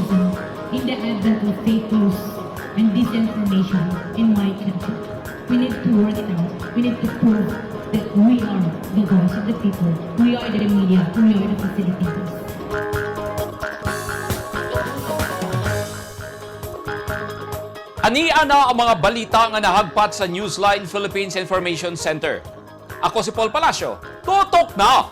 journalism in the advent of fake news and disinformation in my country. We need to work it out. We need to prove that we are the voice of the people. We are the media. We are the facilitators. Ani ana ang mga balita nga nahagpat sa Newsline Philippines Information Center. Ako si Paul Palacio. Tutok na!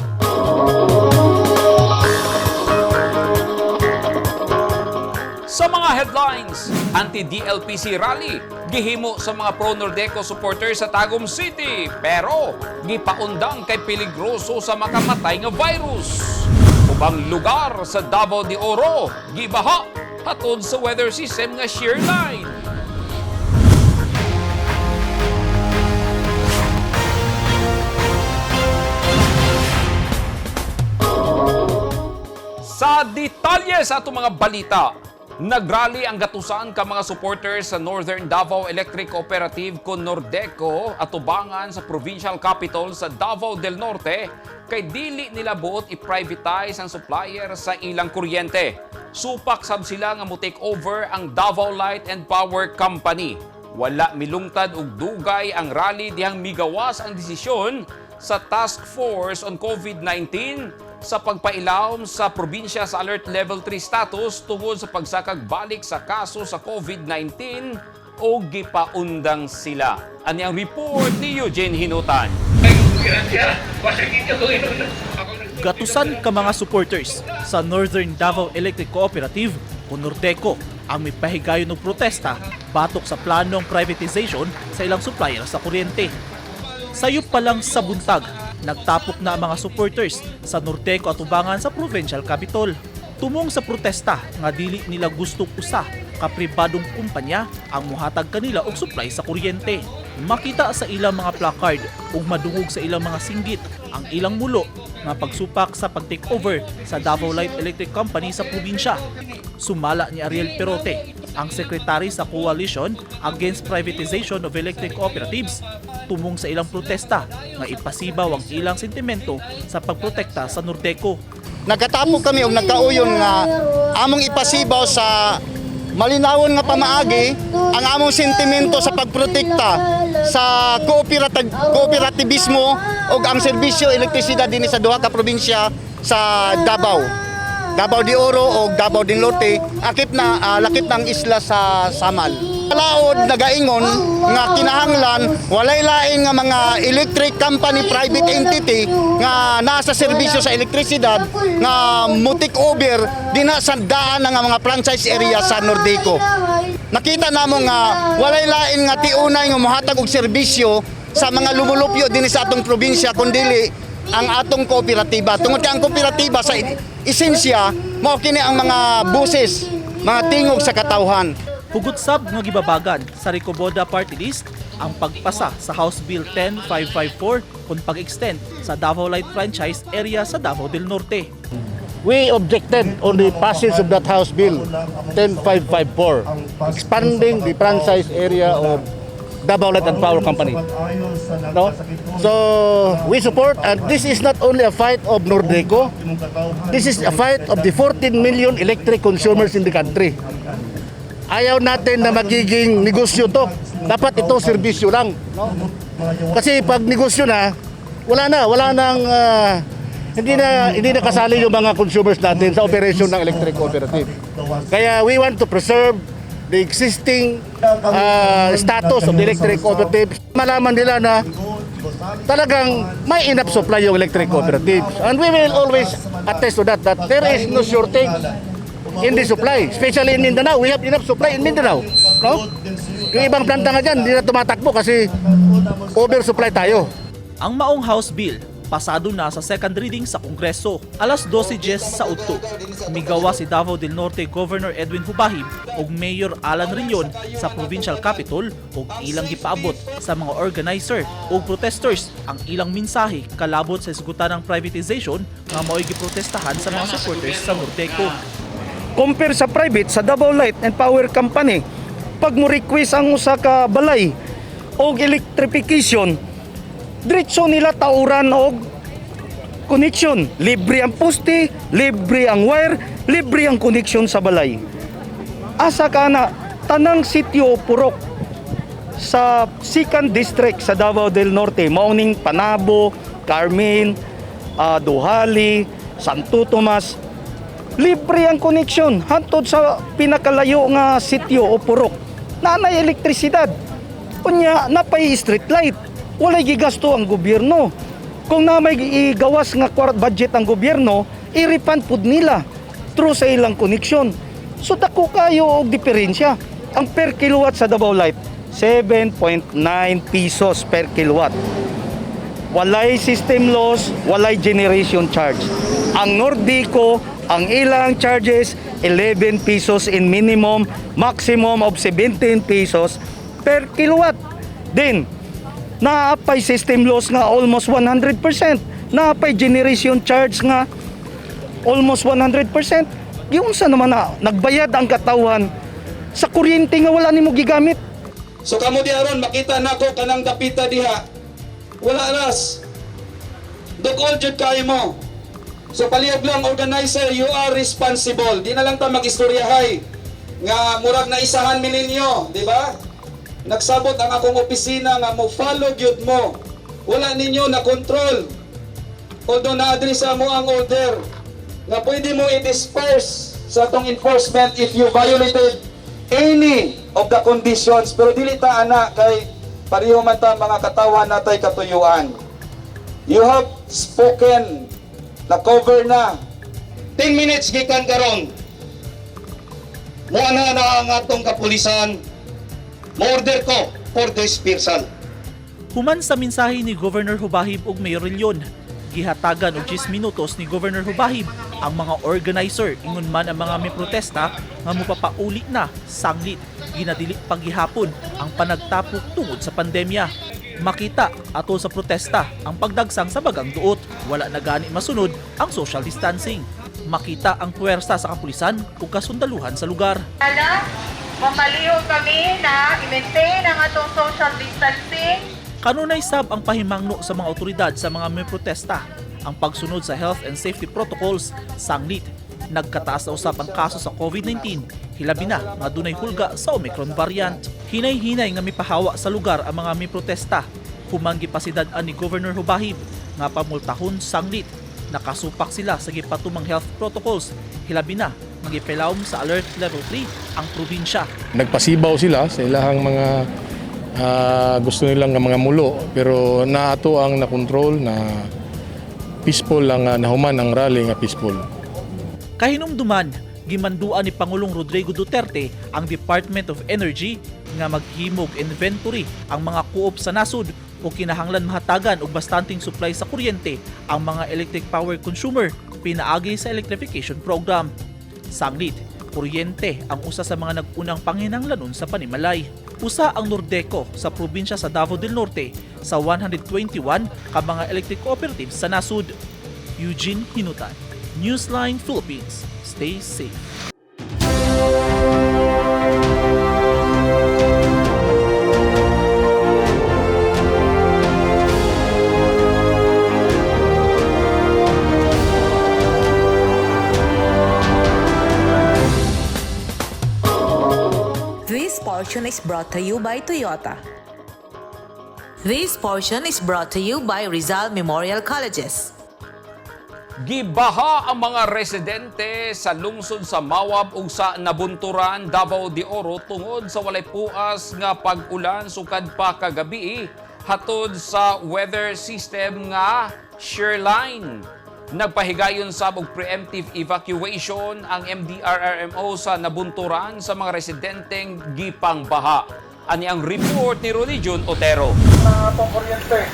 Sa mga headlines, anti-DLPC rally, gihimo sa mga pro-Nordeco supporters sa Tagum City, pero gipaundang kay peligroso sa makamatay nga virus. Ubang lugar sa Davao de Oro, gibaha hatod sa weather system nga shear line. Sa detalye sa atong mga balita, nagrally ang gatusan ka mga supporters sa Northern Davao Electric Cooperative kon Nordeco atubangan sa provincial capital sa Davao del Norte kay dili nila buot i-privatize ang supplier sa ilang kuryente. Supak sab sila nga mo take over ang Davao Light and Power Company. Wala milungtad og dugay ang rally dihang migawas ang desisyon sa Task Force on COVID-19 sa pagpailawom sa probinsya sa Alert Level 3 status tungod sa pagsakag balik sa kaso sa COVID-19 o gipaundang sila. Ani ang report ni Eugene Hinutan. Gatusan ka mga supporters sa Northern Davao Electric Cooperative o Nordeco ang mipahigayon og protesta batok sa planong privatization sa ilang supplier sa kuryente. Sayop pa lang sa buntag, nagtapok na ang mga supporters sa Nordeco atubangan sa provincial capital. Tumong sa protesta nga dili nila gustong usa ka pribadong kumpanya ang muhatag kanila og supply sa kuryente. Makita sa ilang mga placard ug madungog sa ilang mga singgit ang ilang mulo nga pagsupak sa pag-take over sa Davao Light Electric Company sa probinsya. Sumala ni Ariel Perote, ang sekretary sa Coalition Against Privatization of Electric Cooperatives, tumong sa ilang protesta nga ipasibaw ang ilang sentimento sa pagprotekta sa Nordeco. Nagkatapok kami og nagkauyon nga among ipasibaw sa malinawon nga pamaagi ang among sentimento sa pagprotekta sa kooperatibismo ug ang serbisyo elektrisidad dinhi sa duha ka probinsya sa Davao. Davao de Oro o Davao del Norte, akip na lakip ng isla sa Samal. Laod nagaingon nga kinahanglan walay lain nga mga electric company private entity nga nasa serbisyo sa elektrisidad nga mo take over dinha sa daan nga mga franchise area sa Nordeco. Nakita namo nga walay lain nga tiunay nga mohatag og serbisyo sa mga lumulupyo dinhi sa atong probinsya kundili ang atong kooperatiba. Tungod kay ang kooperatiba sa esensya mao kini ang mga buses, mga tingog sa katawhan. Hugot sab nga gibabagan sa Recoboda Party List ang pagpasa sa House Bill 10554 kung pag-extend sa Davao Light franchise area sa Davao del Norte. We objected on the passage of that House Bill 10554, expanding the franchise area of Davao Light and Power Company. No? So we support, and this is not only a fight of Nordeco, this is a fight of the 14 million electric consumers in the country. Ayaw natin na magiging negosyo to. Dapat ito serbisyo lang. No? Kasi pag negosyo na, wala nang hindi na kasali yung mga consumers natin sa operation ng electric cooperative. Kaya we want to preserve the existing status of the electric cooperative. Malaman nila na talagang may enough supply yung electric cooperatives. And we will always attest to that, that there is no shortage in the supply, especially in Mindanao. We have enough supply in Mindanao. No? Yung ibang planta nga dyan, hindi na tumatakbo kasi oversupply tayo. Ang maong House Bill pasado na sa second reading sa Kongreso. Alas 12:10 sa udto, migawa si Davao del Norte Governor Edwin Hubahib ug Mayor Alan Riñon sa provincial capital ug ilang gipaabot sa mga organizer ug protesters ang ilang mensahe kalabot sa isgutan ng privatization nga mao'y giprotestahan sa mga supporters sa Nordeco. Compare sa private, sa Davao Light and Power Company, pag mo request ang usa ka balay og electrification, diretso nila tauran og connection. Libre ang poste, libre ang wire, libre ang connection sa balay. Asa ka na tanang sitio purok sa second district sa Davao del Norte, mao ning Panabo, Carmen, Duhali, Santo Tomas, libre ang connection hantod sa pinakalayo nga sitio o purok. Naanay elektrisidad. Unya, napay street light. Walay gigasto ang gobyerno. Kung na may igawas nga budget ang gobyerno, i-refund pud nila through sa ilang connection. So dako kayo og diferensya. Ang per kilowatt sa Davao Light, 7.9 pesos per kilowatt. Walay system loss, walay generation charge. Ang Nordico, ang ilang charges, 11 pesos in minimum, maximum of 17 pesos per kilowatt. Then, naapay system loss nga almost 100%. Naapay generation charge nga almost 100%. Giunsa naman na nagbayad ang katawhan sa kuryente nga wala nimo gigamit. So kamo di aron makita nako kanang dapita diha. Wala ras. Dugol jud kayo mo. So palihog lang, organizer, you are responsible. Di na lang ta magistoryahay nga murag na isahan mi ninyo, di ba? Nagsabot ang akong opisina nga mo follow gyud mo. Wala ninyo na control. Although na-address mo ang order nga pwede mo i-disperse sa atong enforcement if you violated any of the conditions, pero dili ta ana kay pareho man ta mga katawan natay katuyuan. You have spoken, na cover na. 10 minutes gikan karon. Mo ana na ang atong kapulisan. Mo-order ko for dispersal. Human sa mensahe ni Governor Hubahib ug Mayor Rilyon, gihatagan og 10 minutos ni Governor Hubahib ang mga organizer ingon man ang mga may protesta nga mopapauli na sanglit ginadili paggihapon ang panagtapok tungod sa pandemya. Makita atol sa protesta ang pagdagsang sa bagang duot, wala na gani masunod ang social distancing. Makita ang puwersa sa kapulisan ug kasundaluhan sa lugar. Ala, mamalihok kami na i-maintain ang atong social distancing. Kanunay sab ang pahimangno sa mga otoridad sa mga may protesta ang pagsunod sa health and safety protocols sanglit nagkataas na usab ang kaso sa COVID-19, hilabi na nga dunay hulga sa Omicron variant. Hinay-hinay nga mipahawa sa lugar ang mga may protesta human gipasidad-an ni Governor Hubahib nga pamultahon sanglit nakasupak sila sa gipatumang health protocols, hilabi na nga gipelawom sa alert level 3 ang probinsya. Nagpasibaw sila sa ilahang mga gusto nilang nga mga mulo, pero naato ang nakontrol na peaceful ang nahuman ang rally nga peaceful. Kahinumduman, gimanduan ni Pangulong Rodrigo Duterte ang Department of Energy nga maghimog inventory ang mga co-op sa nasod o kinahanglan mahatagan og bastanting supply sa kuryente ang mga electric power consumer pinaagi sa electrification program. Sanglit, kuryente ang usa sa mga nag-unang panginahanglanon sa panimalay. Usa ang Nordeco sa probinsya sa Davao del Norte sa 121 ka mga electric cooperatives sa nasod. Eugene Hinutan, Newsline Philippines. Stay safe. This portion is brought to you by Toyota. This portion is brought to you by Rizal Memorial Colleges. Gibaha ang mga residente sa lungsod sa Mawab ug sa Nabunturan, Davao de Oro tungod sa walay puas nga pag-ulan sukad pa kagabi hatod sa weather system nga Shearline. Nagpahigayon sab og preemptive evacuation ang MDRRMO sa Nabunturan sa mga residenteng gipang baha. Ani ang report ni Religion Otero. Na atong kuryente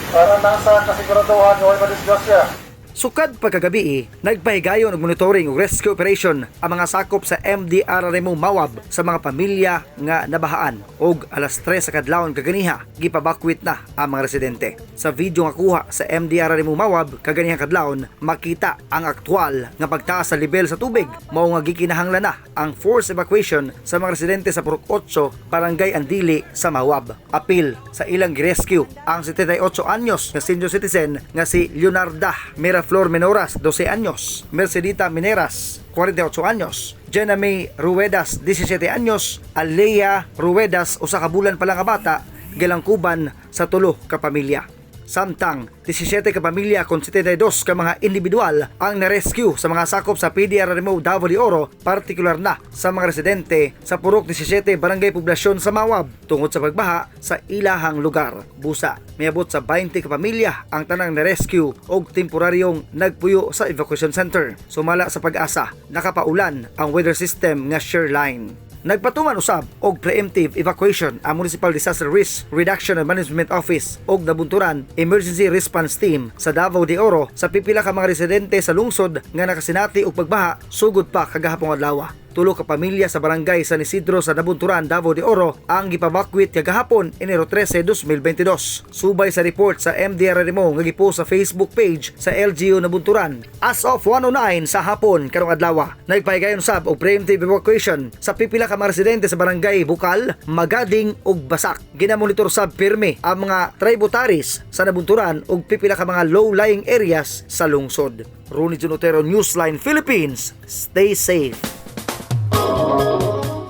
para nasa kasiguraduhan nga way madisgrasya. Sukad pagkagabi, nagpahigayon og monitoring ug rescue operation ang mga sakop sa MDRRMO Mawab sa mga pamilya nga nabahaan, og alas 3 sa kadlawon kaganiha gipabakwit na ang mga residente. Sa video nga kuha sa MDRRMO Mawab kaganihang kadlawon, makita ang aktual nga pagtaas sa level sa tubig, mao nga gikinahanglan na ang forced evacuation sa mga residente sa Purok 8, Barangay Andili sa Mawab. Apil sa ilang girescue ang 78 anyos nga senior citizen nga si Leonarda Miraflor Menoras, 12 anyos, Mercedita Mineras, 48 anyos, Jenna May Ruedas, 17 anyos, Alea Ruedas, usa ka bulan pa lang ka bata, gilangkuban sa tulo ka pamilya. Samtang 17 ka pamilya kon 72 ka mga individual ang na-rescue sa mga sakop sa PDRRMO Davao de Oro, partikular na sa mga residente sa Purok 17, Barangay Poblasyon sa Mawab tungod sa pagbaha sa ilahang lugar. Busa, miabot sa 20 ka pamilya ang tanang na-rescue og temporaryong nagpuyo sa evacuation center. Sumala sa PAGASA, nakapaulan ang weather system nga Sherline. Nagpatuman usab og preemptive evacuation ang Municipal Disaster Risk Reduction and Management Office og Nabunturan Emergency Response Team sa Davao de Oro sa pipila ka mga residente sa lungsod nga nakasinati og pagbaha sugod pa kagahapong adlaw. Tulo ka pamilya sa Barangay San Isidro sa Nabunturan, Davao de Oro ang gipabakwit kagahapon, Enero 13, 2022. Subay sa report sa MDRRMO nga gipost sa Facebook page sa LGU Nabunturan. As of 1:09 sa hapon karong adlaw, nagpahigayon sab og preemptive evacuation sa pipila ka mga residente sa Barangay Bukal, Magading ug Basak. Ginamonitor sab pirmi ang mga tributaries sa Nabunturan ug pipila ka mga low-lying areas sa lungsod. Ronnie Junotero, Newsline Philippines. Stay safe.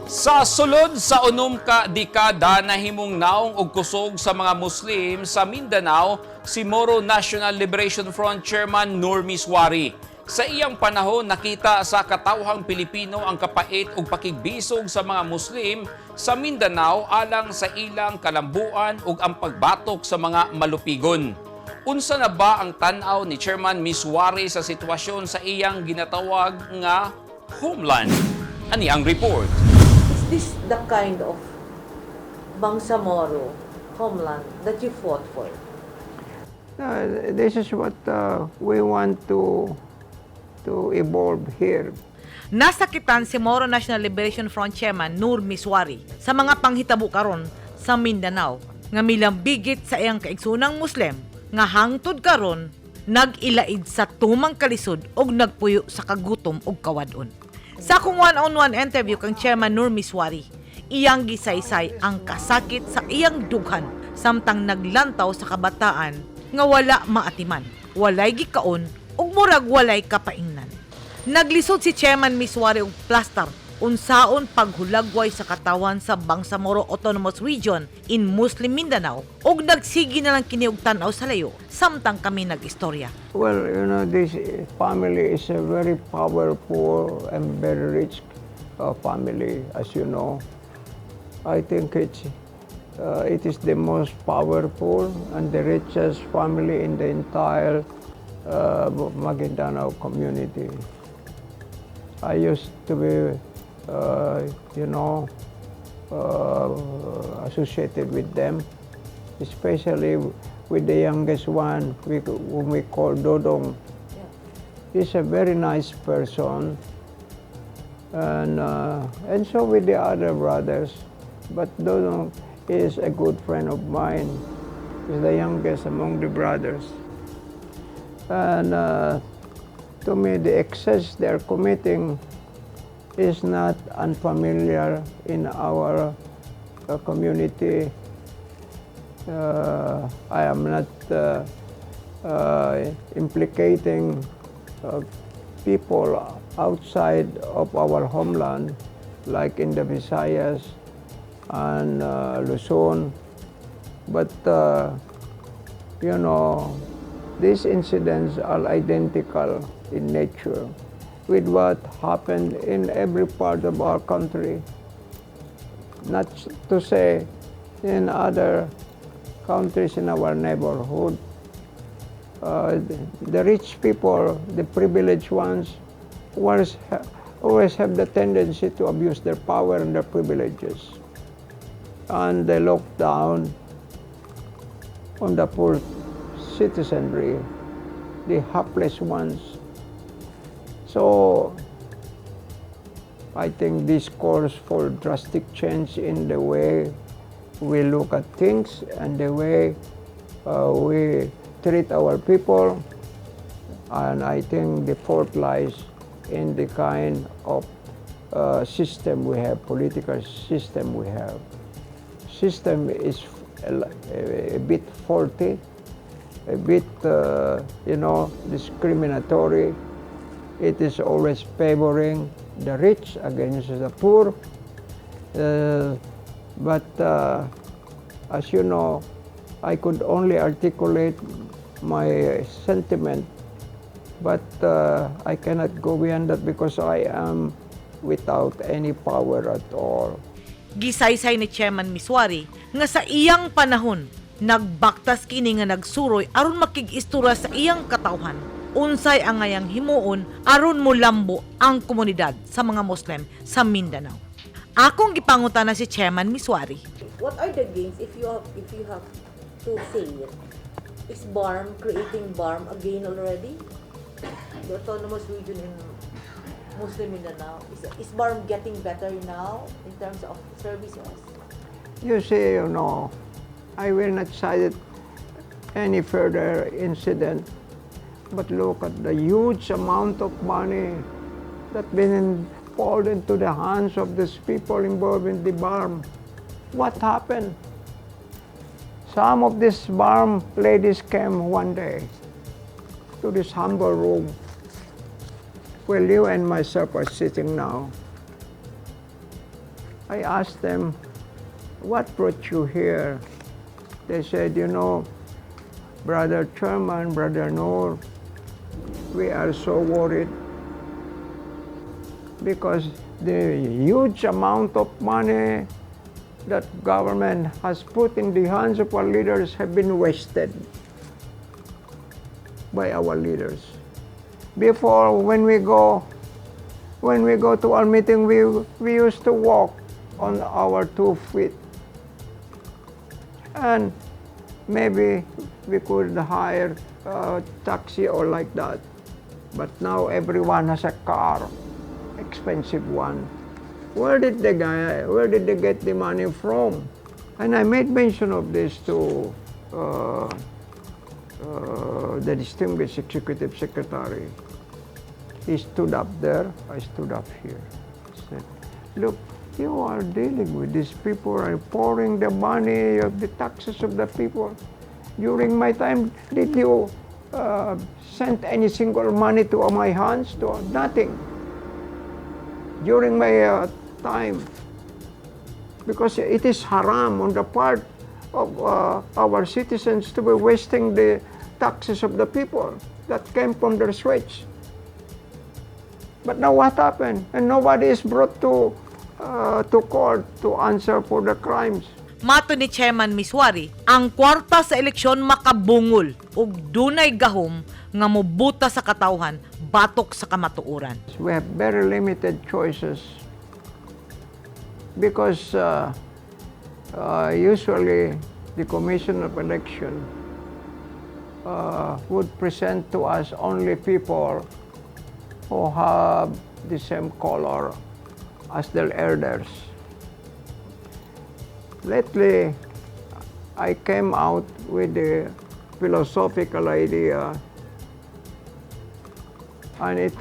Sa sulod sa 6 ka dekada, nahimong naong og kusog sa mga Muslim sa Mindanao si Moro National Liberation Front Chairman Nur Misuari. Sa iyang panahon, nakita sa katawhang Pilipino ang kapait ug pakigbisog sa mga Muslim sa Mindanao alang sa ilang kalambuan ug ang pagbatok sa mga malupigon. Unsa na ba ang tan-aw ni Chairman Misuari sa sitwasyon sa iyang ginatawag nga homeland? Ani ang report. Is this the kind of Bangsamoro homeland that you fought for? This is what we want to evolve here. Nasakitan si Moro National Liberation Front Chairman Nur Misuari sa mga panghitabo karon sa Mindanao nga milambigit sa iyang kaigsunang Muslim nga hangtod karon nag-ilaid sa tumang kalisod og nagpuyo sa kagutom og kawad-on. Sa akong one-on-one interview kang Chairman Nur Misuari, iyang gisaysay ang kasakit sa iyang dughan samtang naglantaw sa kabataan nga wala maatiman, walay gikaon ug murag walay kapaingnan. Naglisod si Chairman Misuari og plastar unsaon paghulagway sa katawan sa Bangsamoro Autonomous Region in Muslim Mindanao ug nagsigi na lang kini og tan-aw sa layo samtang kami nag-istorya. Well, this family is a very powerful and very rich family, as you know. I think it is the most powerful and the richest family in the entire Maguindanao community. I used to be associated with them, especially with the youngest one, whom we call Dodong. He's a very nice person, and so with the other brothers. But Dodong is a good friend of mine. He's the youngest among the brothers. And to me, the excess they're committing is not unfamiliar in our community. I am not implicating people outside of our homeland, like in the Visayas and Luzon. But these incidents are identical in nature with what happened in every part of our country. Not to say in other countries in our neighborhood. The rich people, the privileged ones, always have the tendency to abuse their power and their privileges. And they look down on the poor citizenry, the helpless ones. So I think this calls for drastic change in the way we look at things and the way we treat our people. And I think the fault lies in the kind of system we have, political system we have. System is a bit faulty, a bit discriminatory. It is always favoring the rich against the poor. But as you know, I could only articulate my sentiment, but I cannot go beyond that because I am without any power at all. Gisaysay ni Chairman Misuari nga sa iyang panahon, nagbaktas kini nga nagsuroy aron makig-istorya sa iyang katawhan unsay angayang himuon aron molambo ang komunidad sa mga Muslim sa Mindanao. Akong gipangutana si Chairman Misuari. What are the gains if you have to say it? Is BARMM creating BARMM again already? The autonomous region in Muslim Mindanao. Is BARMM getting better now in terms of services? You see, I will not cite any further incident, but look at the huge amount of money that been poured into the hands of these people involved in the BARMM. What happened? Some of these BARMM ladies came one day to this humble room where you and myself are sitting now. I asked them, "What brought you here?" They said, "Brother Chairman, Brother Noor, we are so worried because the huge amount of money that government has put in the hands of our leaders have been wasted by our leaders. Before, when we go to our meeting, we used to walk on our 2 feet. And maybe we could hire a taxi or like that. But now everyone has a car, expensive one. Where did they get the money from?" And I made mention of this to the distinguished executive secretary. He stood up there, I stood up here. He said, "Look, you are dealing with these people and pouring the money of the taxes of the people. During my time, did you send any single money to my hands?" To nothing. During my time, because it is haram on the part of our citizens to be wasting the taxes of the people that came from their sweats. But now what happened? And nobody is brought to court to answer for the crimes. Matod ni Chairman Misuari, ang kwarta sa eleksyon makabungol ug dunay gahom nga mobuta sa katawhan batok sa kamatuoran. We have very limited choices because usually the Commission of Election would present to us only people who have the same color as their elders. Lately, I came out with a philosophical idea, and it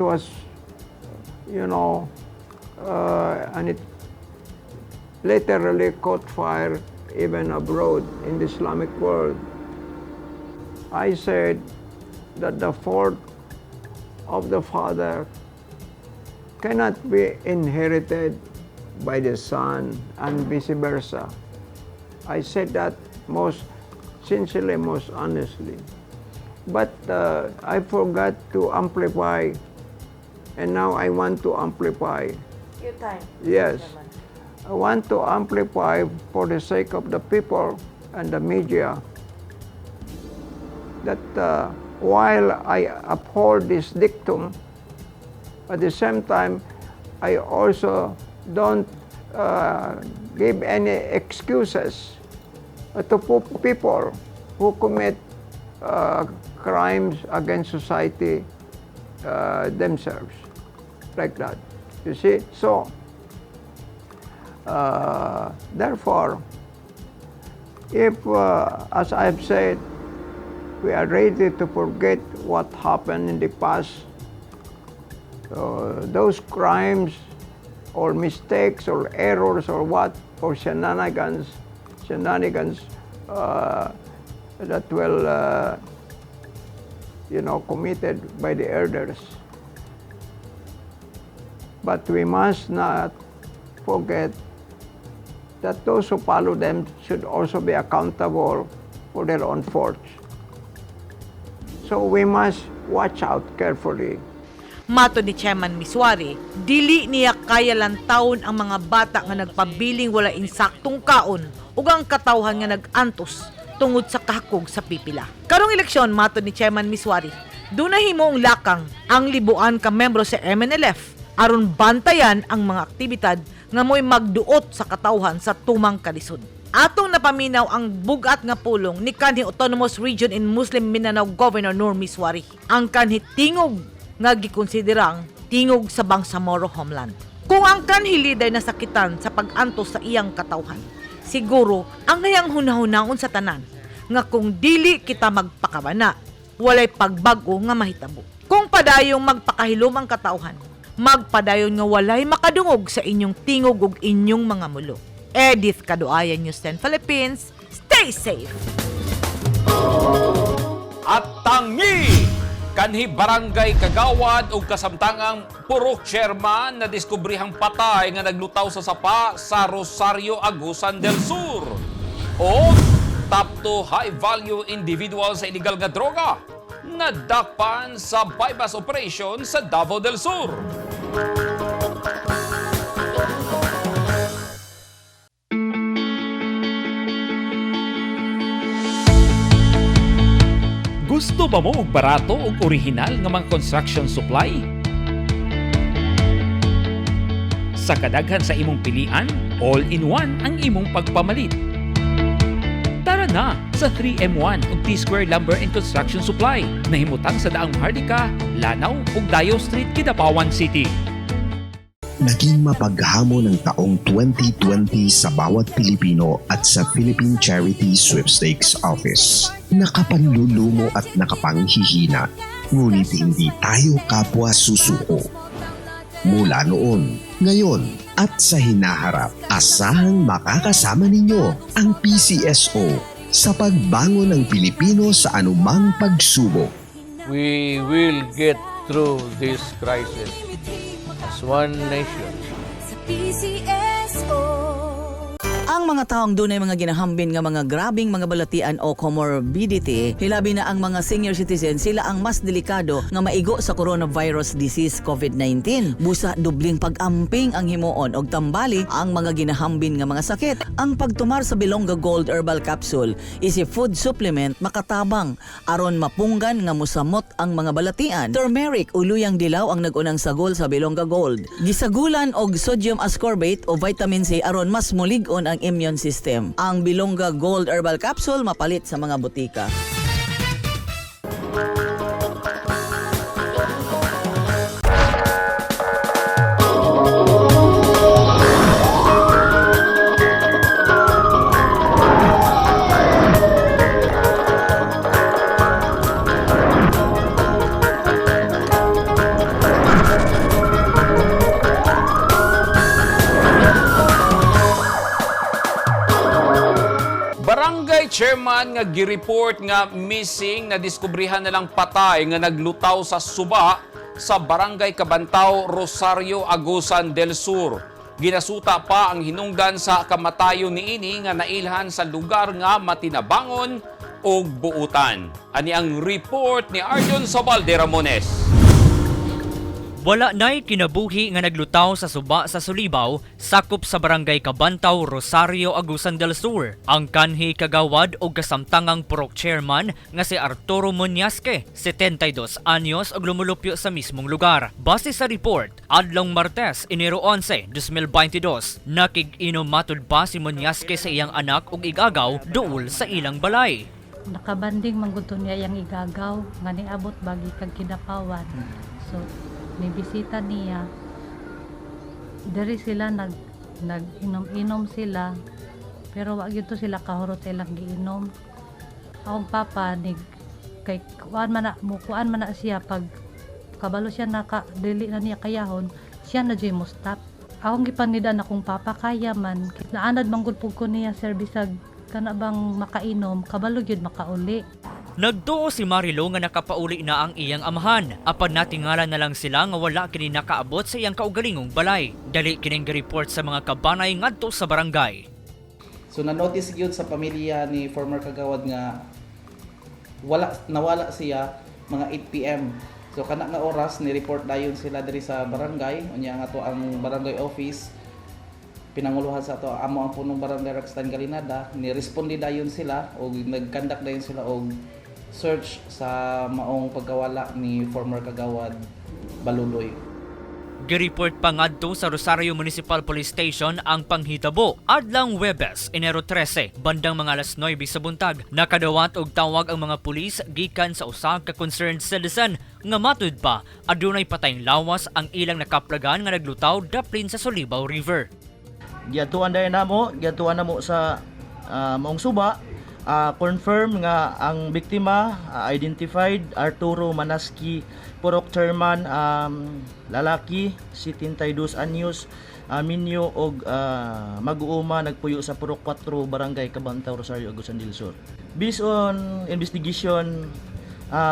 literally caught fire even abroad in the Islamic world. I said that the fault of the father cannot be inherited by the son and vice versa. I said that most sincerely, most honestly. But I forgot to amplify, and now I want to amplify. Your time. Yes. I want to amplify for the sake of the people and the media that while I uphold this dictum, at the same time, I also don't give any excuses to people who commit crimes against society themselves, like that. You see? So, therefore, if, as I've said, we are ready to forget what happened in the past, those crimes or mistakes or errors or what, or shenanigans that will committed by the elders. But we must not forget that those who follow them should also be accountable for their own faults. So we must watch out carefully. Matod ni Chairman Misuari, dili niya kaya lantawon ang mga bata nga nagpabiling wala insaktong kaon ug ang katawhan nga nag-antos tungod sa kahakog sa pipila. Karong eleksyon, matod ni Chairman Misuari, dunay himoong lakang ang libuan ka membro sa MNLF aron bantayan ang mga aktibidad nga mo'y magduot sa katawhan sa tumang kalisod. Atong napaminaw ang bugat nga pulong ni kanhi Autonomous Region in Muslim Mindanao Governor Nur Misuari. Ang kanhi tingog nga gikonsiderang tingog sa Bangsamoro Homeland. Kung ang kanhi lider nasakitan sa pag-antos sa iyang katawhan, siguro ang ngayang hunahunaon sa tanan nga kung dili kita magpakabana, walay pagbag-o nga mahitabo. Kung padayong magpakahilom ang katawhan, magpadayon nga walay makadungog sa inyong tingog ug inyong mga mulo. Edith Kaduayan, News 10 Philippines. Stay safe! At tangi! Kanhi barangay kagawad ug kasamtangang purok chairman na diskubrihang patay nga naglutaw sa sapa sa Rosario, Agusan del Sur. O top 2 high value individual sa illegal nga droga nadakpan sa bypass operation sa Davao del Sur. Gusto ba mo og barato ug orihinal nga mga construction supply? Sa kadaghan sa imong pilian, all-in-one ang imong pagpamalit. Tara na sa 3M1 ug T-Square Lumber and Construction Supply na himutang sa Daang Maharlika, Lanao ug Dayo Street, Kidapawan City. Naging mapaghamon ang taong 2020 sa bawat Pilipino at sa Philippine Charity Sweepstakes Office. Nakapanlulumo at nakapanghihina, ngunit hindi tayo kapwa susuko. Mula noon, ngayon at sa hinaharap, asahang makakasama ninyo ang PCSO sa pagbangon ng Pilipino sa anumang pagsubok. We will get through this crisis as one nation. PCSO. Ang mga taong dunay mga ginahambin nga mga grabing mga balatian o comorbidity, hilabi na ang mga senior citizen, sila ang mas delikado nga maigo sa coronavirus disease COVID-19. Busa dubling pag-amping ang himuon og tambali ang mga ginahambin nga mga sakit. Ang pagtumar sa Bilongga Gold Herbal Capsule is a food supplement makatabang aron mapunggan nga musamot ang mga balatian. Turmeric o luyang dilaw ang nagunang sagol sa Bilongga Gold. Gisagulan og sodium ascorbate o vitamin C aron mas mulig-on ang immune system. Ang Bilongga Gold Herbal Capsule mapalit sa mga butika. Barangay chairman nga gireport nga missing na diskubrihan na lang patay nga naglutaw sa suba sa Barangay Kabantao, Rosario, Agusan del Sur. Ginasuta pa ang hinungdan sa kamatayon niini nga nailhan sa lugar nga matinabangon og buutan. Ani ang report ni Arjun Sobal de Ramones. Wala na'y kinabuhi nga naglutaw sa suba sa Sulibaw, sakop sa barangay Kabantaw, Rosario, Agusan del Sur. Ang kanhi kagawad o kasamtangang purok chairman nga si Arturo Muñasque, 72 anyos og lumulupyo sa mismong lugar. Base sa report, adlong Martes, Enero 11, 2022, nakig-inom matud pa si Muñasque sa iyang anak ug igagaw duol sa ilang balay. Nakabanding man gud to niya iyang igagaw nga niabot bagi kag Kidapawan. So nibisita niya diri sila nag inom-inom sila, pero wa gyud to sila kahurot sa ilang giinom. Akong papa ni kay kuan man na mo, kuan man na siya, pag kabalo siya naka dili na niya kayahon, siya na jud mo stop. Akong gipangidan akong papa, kaya man naanad man gud pud ko niya, sir, bisag kana bang makainom, kabalo gyud makauli. Nagtuo si Marilo nga nakapauli na ang iyang amahan. Apan natingala na lang sila nga wala kini nakaabot sa iyang kaugalingong balay. Dali kining report sa mga kabanay ngadto sa barangay. So na-notice gyud sa pamilya ni former kagawad nga wala, nawala siya mga 8 PM. So kana nga oras ni report dayon sila diri sa barangay. Unya nga to ang barangay office pinanguluhan sa ato amo ang punong barangay Roxtan Galinada, ni responde dayon sila og nag-conduct dayon sila og search sa maong pagkawala ni former kagawad Baluloy. Gireport pa ngadto sa Rosario Municipal Police Station ang panghitabo. Adlang Webes, Enero 13, bandang mga alas 9 sa buntag, nakadawat og tawag ang mga pulis gikan sa usa ka concerned citizen nga matud pa adunay patayng lawas ang ilang nakaplagan nga naglutaw daplin sa Solibaw River. Giadtuan dayon namo, giadtuan namo sa maong suba, confirm nga ang biktima identified Arturo Manaski, Purok chairman, lalaki, 72 anyos, minyo og mag-uuma, nagpuyo sa Purok 4, Barangay Kabantaw, Rosario, Agusan del Sur. Based on investigation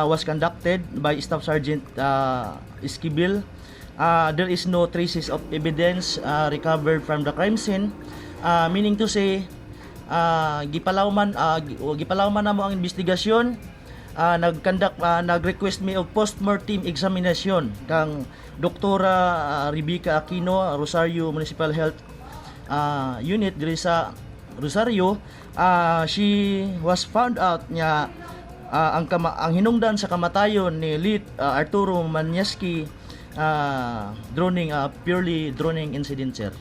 was conducted by Staff Sergeant Esquivel, there is no traces of evidence recovered from the crime scene, meaning to say gipalawman namo ang investigasyon, nag-conduct, nag-request mi og postmortem examination kang Doktora Rebecca Aquino, Rosario Municipal Health Unit diri sa Rosario. She was found out niya ang hinungdan sa kamatayon ni late Arturo Manyeski, drowning, purely drowning incident, sir.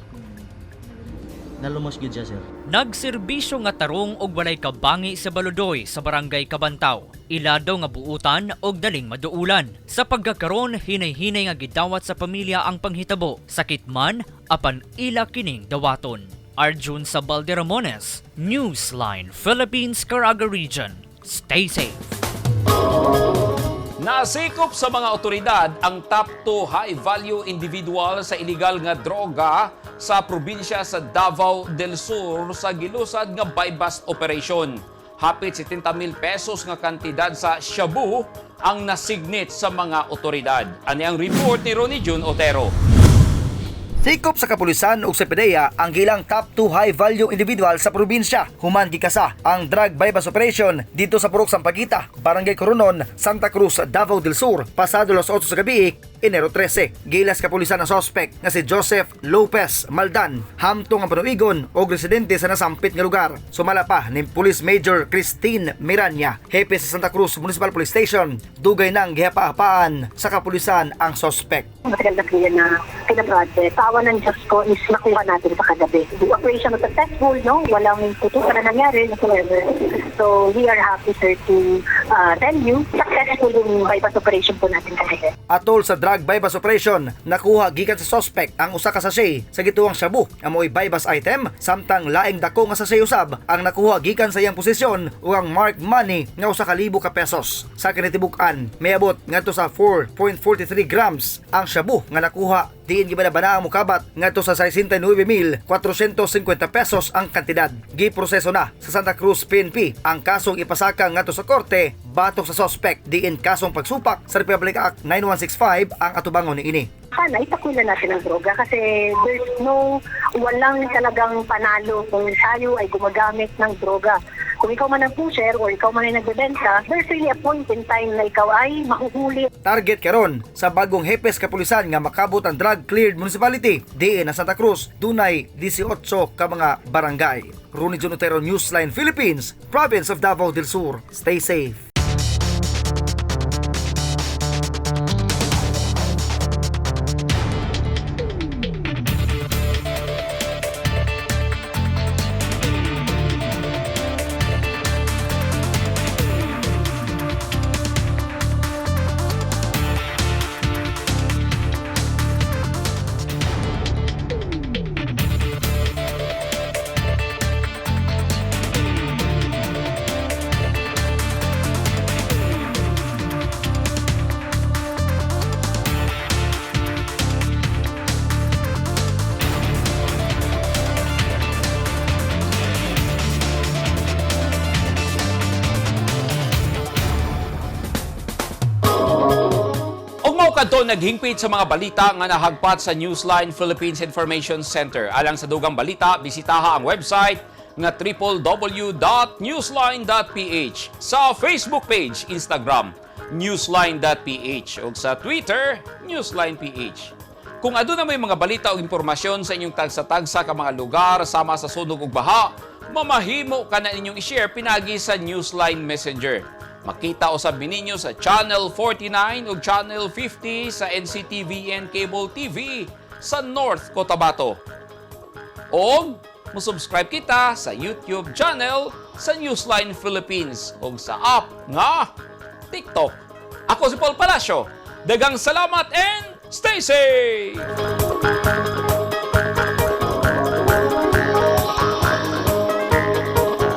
Nalumos gyud siya, sir. Nagserbisyo nga tarong og walay kabangi sa Baludoy sa barangay Kabantaw. Ila daw nga buutan og daling maduulan. Sa pagkakaron, hinay-hinay nga gidawat sa pamilya ang panghitabo. Sakit man, apan ila kining dawaton. Arjun Sabal de Ramones, Newsline, Philippines, Caraga Region. Stay safe. Nasikop sa mga otoridad ang top 2 high-value individual sa illegal nga droga sa probinsya sa Davao del Sur sa gilusad nga buy-bust operation. Hapit 70 mil pesos nga kantidad sa shabu ang nasignit sa mga otoridad. Ani ang report ni Ronnie Jun Otero. Sikop sa kapulisan ug sa PDEA ang gilang top 2 high value individual sa probinsya. Human gikasa ang drug bypass operation dito sa Purok Sampaguita, Barangay Coronon, Santa Cruz, Davao del Sur, pasado las 8 sa gabi, Enero 13. Gilas kapulisan ang suspect nga si Joseph Lopez Maldan, hamtong ang panuigon og residente sa nasampit nga lugar. Sumala pa ni Police Major Christine Miranya, hepe sa Santa Cruz Municipal Police Station, dugay nang gihapa-hapaan sa kapulisan ang suspect. Matagal na po yan na pinaproject. Sa awa ng Diyos ko is nakuha natin sa kagabi. The operation was successful, no? Walang putukan na nangyari, whatsoever. So, we are happy, sir, to tell you, successful yung bypass operation po natin kagabi. Atol sa drug bypass operation, nakuha gikan sa suspect ang usa ka sachet sa gituwang shabu nga mo'y bypass item, samtang laing dako nga sachet usab ang nakuha gikan sa iyang posisyon ug ang marked money nga 1,000 ka pesos. Sa kinatibuk-an, miabot ngadto sa 4.43 grams ang shabu nga nakuha, diin gibanabana ang mukabat ngadto sa 69,450 pesos ang kantidad. Giproseso na sa Santa Cruz PNP ang kasong ipasaka ngadto sa korte batok sa suspect, diin kasong pagsupak sa Republic Act 9165 ang atubangon niini. Sana itakwila natin ang droga kasi there's no, walang talagang panalo kung tayo ay gumagamit ng droga. Kung ikaw man ang pusher or ikaw man ay nagbebenta, there's really a point in time na ikaw ay mahuhuli. Target karon sa bagong hepes kapulisan nga makabot ang drug cleared municipality, diin ang Santa Cruz dunay 18 ka mga barangay. Ronnie John Otero, Newsline Philippines, Province of Davao del Sur. Stay safe. Didto naghingpit sa mga balita nga nahagpat sa Newsline Philippines Information Center. Alang sa dugang balita, bisitaha ang website nga www.newsline.ph, sa Facebook page, Instagram, newsline.ph, ug sa Twitter, newsline.ph. Kung aduna may mga balita o impormasyon sa inyong tagsa-tagsa ka mga lugar sama sa sunog ug baha, mamahimo ka na inyong i-share pinagi sa Newsline Messenger. Makita usab ninyo sa Channel 49 ug Channel 50 sa NCTVN Cable TV sa North Cotabato. O mo-subscribe kita sa YouTube channel sa Newsline Philippines ug sa app nga TikTok. Ako si Paul Palacio. Daghang salamat and stay safe!